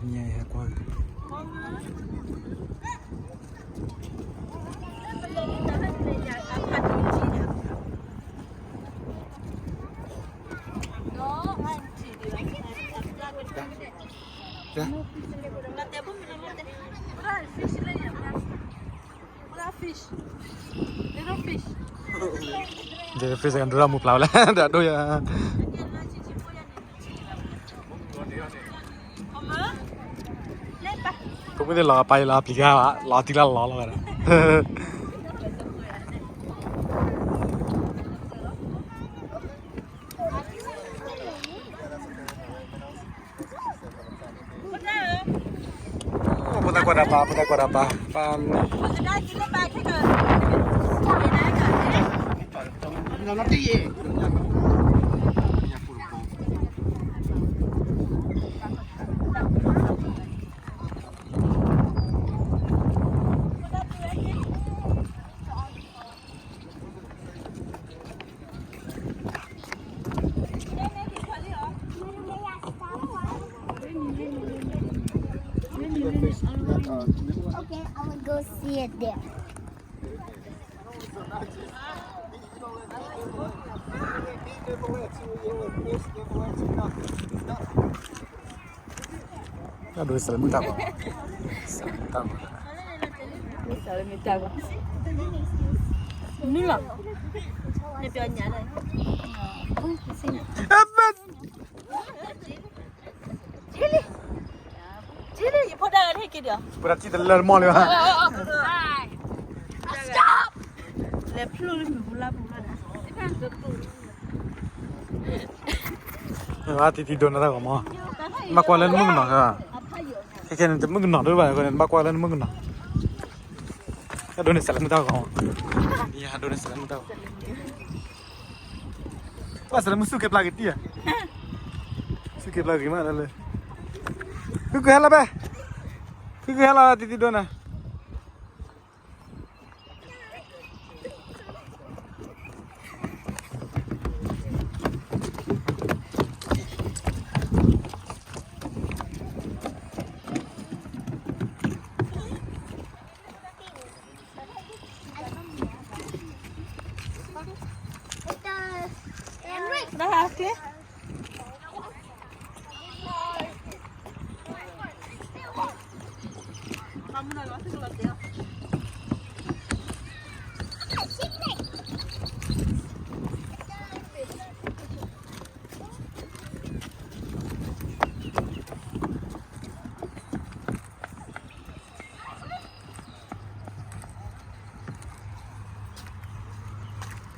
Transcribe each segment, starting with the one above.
ညါဟဲကွၢ်ဂ့ၤ Jellyfish ကဒိၣ်လၢမူပျၢ်ဝဲလဲၣ် ဒီးဒိၣ်ယၤ ပမ့ၢ်သ့ၣ်လီၤပာ်ယလီၤပျံၤဂၤ လီၤတံၢ်လၢလီၤလီၤဝဲဒၣ် ဖိသၣ်ကွၢ်တၢ်ပာ် ဖိသၣ်ကွၢ်တၢ်ပာ် ပၢ်န့ၣ် Okay, I will go see it there. Done salami taba. Salami taba. Salami taba. Nulak. Ni pia nyala. Chili. Chili, you put that on here, kid. Put a little more. Stop. Le plou le bula bula. ဝဲတံတံဒိၣ်န့ၣ်တၢ်ဂီၤမး, ဘၣ်ကွၢ်လၢနမုၣ်ကနီၤ, ခဲခဲန့ၣ်တမုၣ်ကနီၤဒိၣ်ဘၣ်, နဘၣ်ကွၢ်လၢနမုၣ်ကနီၤ, ဒိၣ်န့ၢ်စဲးလၢမုၢ်တၢ်ဂီၤ, ဒိၣ်န့ၢ်စဲးလၢမုၢ်တၢ်ဂီၤ, ဘၣ်စဲးလၢမုၢ်ဆူၣ်က့ၤပျၢ်က့ၤတံၢ်ဧါ, ဆူၣ်က့ၤပျၢ်က့ၤမးလၢ, ဃုကဟဲလီၤဘဲ, ဃုကဟဲလီၤတံတံဒိၣ်န့ၣ်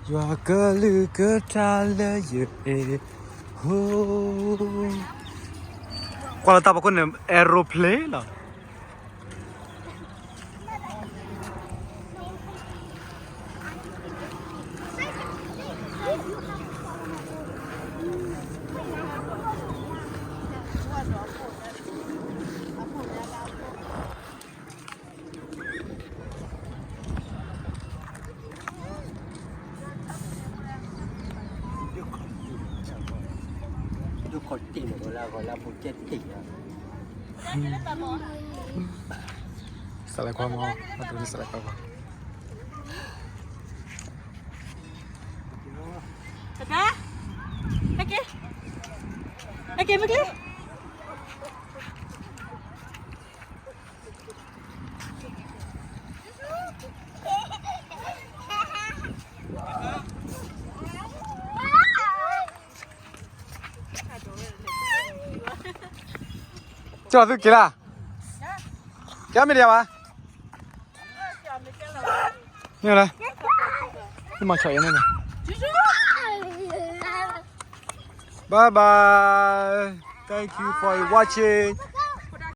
ယွၤကလုၢ်ကထါလၢယအဲၣ်, ဟိ, ကွၢ်လၢတၢ်ဖီခိၣ်န့ၣ် aeroplane လီၤ. စးလဲကွၢ်မး, အဒိန့ၣ်စးလဲကွၢ်မး. တဒါ, ဟဲက့ၤ, ဟဲက့ၤမ့ၢ်ကျ့. ကၠီသုက့ၤလၢ်, ကဲမ့ၢ်ဒံးဘၣ်, မ့ၢ်လဲၣ်, မၤဆီၣ်အံၤန့ၣ်, bye bye, thank you for watching.